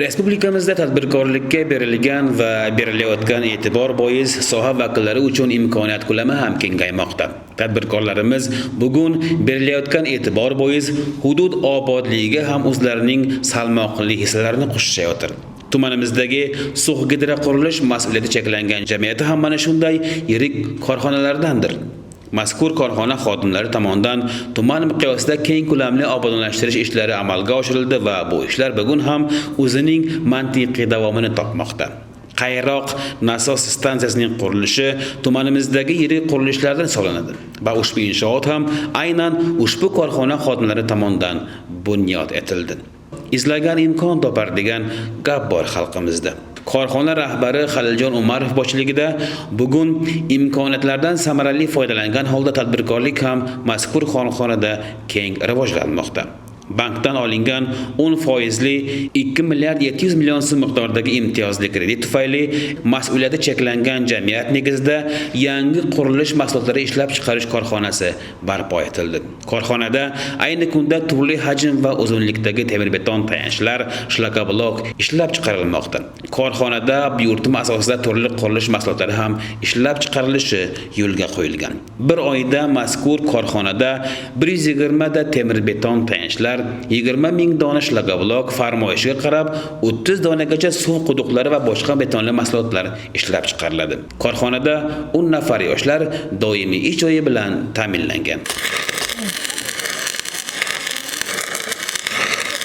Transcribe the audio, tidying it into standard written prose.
Respublikamizda tadbirkorlikka berilgan va berilayotgan e'tibor bois soha vakillari uchun imkoniyat ko'lami ham kengaymoqda. Tadbirkorlarimiz bugun berilayotgan e'tibor bois hudud obodligiga ham o'zlarining salmoqli hissalarini qo'shishayotir. Tumanimizdagi Sux gidroqurilish mas'uliyati cheklangan jamiyati ham mana shunday yirik korxonalardandir. Mazkur korxona xodimlari tomonidan tuman miqyosida keng ko'lamli obodonlashtirish ishlari amalga oshirildi va bu ishlar bugun ham o'zining mantiqiy davomini topmoqda. Qayroq nasos stansiyasining qurilishi tumanimizdagi yirik qurilishlardan hisoblanadi va ushbu inshoot ham aynan ushbu korxona xodimlari tomonidan bunyod etildi. Izlagan imkon topar degan gap bor xalqimizda. Korxona rahbari Xaliljon Umarov boshchiligida bugun imkoniyatlardan samarali foydalangan holda tadbirkorlik ham mazkur korxonada keng rivojlanmoqda. Bankdan olingan 10 foizli 2 milliard 700 million so'm miqdoridagi imtiyozli kredit tufayli mas'uliyati cheklangan jamiyat negizida yangi qurilish mahsulotlari ishlab chiqarish korxonasi barpo etildi. Korxonada ayni kunda turli hajm va uzunlikdagi temirbeton tayanchlar, shlakablok ishlab chiqarilmoqda. Korxonada buyurtma asosida turli qurilish mahsulotlari ham ishlab chiqarilishi yo'lga qo'yilgan. Bir oyda mazkur korxonada 120 ta temirbeton tayanchlar, 20 ming dona shlakablok, farmoyishiga qarab 30 donagacha suv quduqlari va boshqa betonli mahsulotlar ishlab chiqariladi. Korxonada 10 nafar yoshlar doimiy ish joyi bilan ta'minlangan.